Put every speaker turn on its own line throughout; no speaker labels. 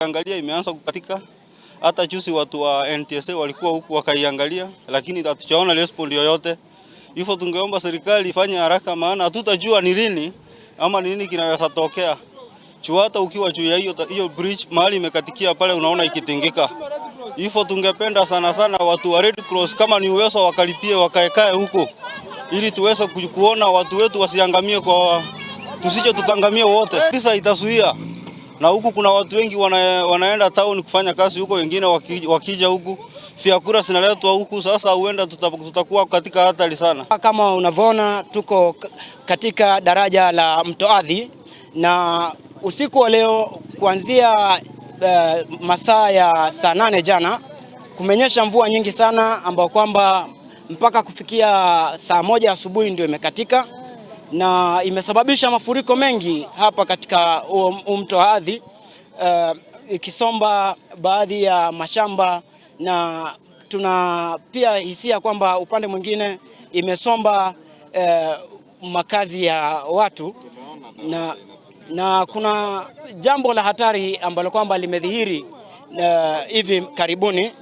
Ukiangalia imeanza kukatika. Hata juzi watu wa NTSA walikuwa huku wakaiangalia, lakini hatujaona respond yoyote. Hivyo tungeomba serikali ifanye haraka, maana hatutajua ni lini ama ni nini kinaweza tokea. Juu hata ukiwa juu ya hiyo bridge mahali imekatikia pale, unaona ikitingika. Hivyo tungependa sana sana watu wa Red Cross kama ni uwezo wakalipie wakaekae huko ili tuweze kuona watu wetu wasiangamie, kwa tusije tukangamie wote. Pisa itazuia na huku kuna watu wengi wanaenda town kufanya kazi huko, wengine wakija huku vyakula zinaletwa huku. Sasa huenda tutakuwa katika hatari sana.
Kama unavyoona tuko katika daraja la Mto Athi na usiku wa leo kuanzia masaa ya saa 8 jana kumenyesha mvua nyingi sana ambayo kwamba mpaka kufikia saa 1 asubuhi ndio imekatika na imesababisha mafuriko mengi hapa katika mto Athi, ikisomba baadhi ya mashamba na tuna pia hisia kwamba upande mwingine imesomba makazi ya watu na kuna jambo la hatari ambalo kwamba limedhihiri hivi karibuni.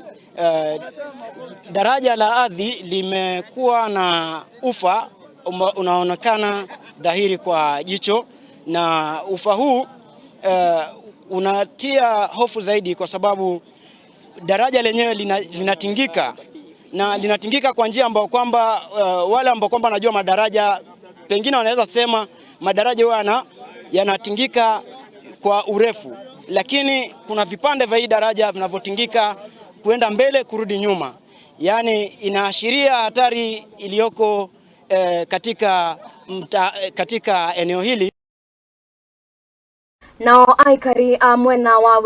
Daraja la Athi limekuwa na ufa unaonekana dhahiri kwa jicho, na ufa huu unatia hofu zaidi kwa sababu daraja lenyewe linatingika na linatingika kwa njia ambayo kwamba wale ambao kwamba wanajua madaraja pengine wanaweza sema madaraja huwa yanatingika kwa urefu, lakini kuna vipande vya hii daraja vinavyotingika kuenda mbele kurudi nyuma, yaani inaashiria hatari iliyoko katika eneo hili.
Nao aikari a mwena wa